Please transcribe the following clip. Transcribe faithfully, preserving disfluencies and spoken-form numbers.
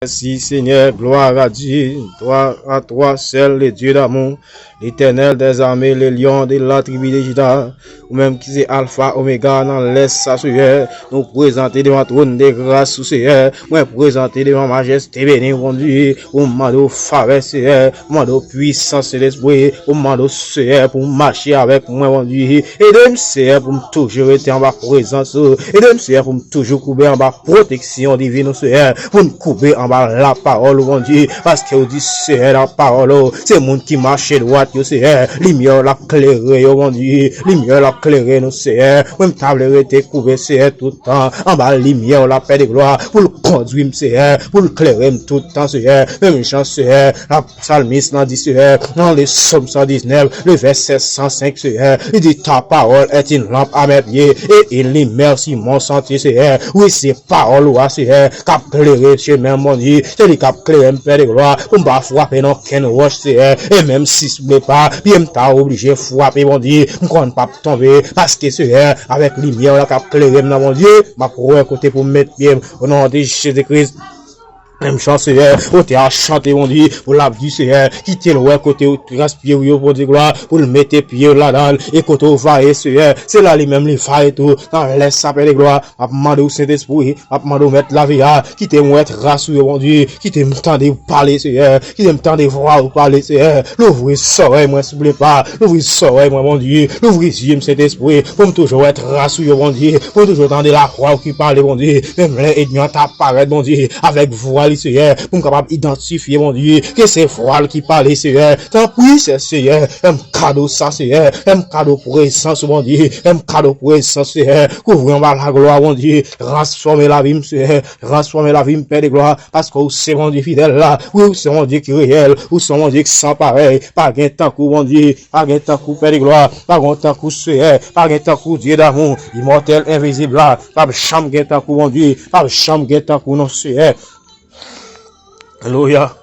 Merci Seigneur, gloire à Dieu, gloire à toi seul, le Dieu d'amour, l'Éternel des armées, le lion de la tribu de Juda, ou menm ki se Alpha, Omega nan lès sa Seyè, nou prezante devan twòn de gras ou Seyè, mwen prezante devan majeste beni Bondye, ou mande w favè Seyè, ou mande w pwisans Sentespri, ou mande w Seyè pou w mache avèk mwen Bondye, ede m Seyè pou m toujou rete anba prezans ou, ede m Seyè pou m toujou koube anba pwoteksyon divin ou Seyè, pou n koube anba lapawòl ou Bondye, paske ou di Seyè lapawòl ou, se moun ki mache dwat yo Seyè, limyè w l ap klere yo Bondye, limyè w l ap klere nou Seyè, mwen m ta vle rete koube Seyè tout tan, anba limyè w l ap pè de glwa, pou l kondwi m Seyè, pou l klere m tout tan Seyè, menm jan Seyè, l ap Salmis lan di Seyè, nan le Sòm san diznèf, le vèsè san senk Seyè, li di ta parole est une lampe à mes pieds et une lumière sur mon sentier Seyè, wi se pawòl ou a Seyè, k ap klere chemen m Bondye, se li k ap klere m pè de glwa, pou m pa frape nan kenn wòch Seyè, e menm si souple pa, pye m ta oblije frape Bondye, m konn p ap tonbe, paske Seyè, avèk limyè w la k ap klere m nan Bondye, m ap wè kote pou m met pye m, o non de Jezi Kris. Menm jan Seyè, otè a chante Bondye, pou l ap di Seyè, kite l wè kote tras pye w yo Bondye glwa, pou l mete pye w ladan l, e kote w vaye Seyè, se la li menm li vaye tou, nan lès sa pè de glwa, m ap mande w Sentespri, m ap mande w mèt lavi a, kite m wè tras ou yo Bondye, kite m tande w pale Seyè, kite m tande vwa ou pale Seyè, louvri zòrèy mwen souple pa, louvri zòrèy mwen Bondye, louvri zye m Sentespri, pou m toujou wè tras ou yo Bondye, pou m toujou tande lavwa ou ki pale Bondye, menm lè ènmi an ta parèt Bondye, avèk vwa li Seyè, pou m kapab idantifye Bondye, ke se vwa l ki pale Seyè, tanpri se Seyè, fè m kado sa Seyè, fè m kado prezans ou Bondye, fè m kado prezans Seyè, kouvri anba laglwa Bondye, transfòme lavi m Seyè, transfòme lavi m pè de glwa, paske ou se Bondye fidèl la, wi ou se Bondye ki reyèl, ou se Bondye ki san parèy, pa gen tankou Bondye, pa gen tankou pè de glwa, pa gen tankou Seyè, pa gen tankou Dye damou, imòtèl envizib la, p ap janm gen tankou Bondye, p ap janm gen tankou non Seyè. Alelouya.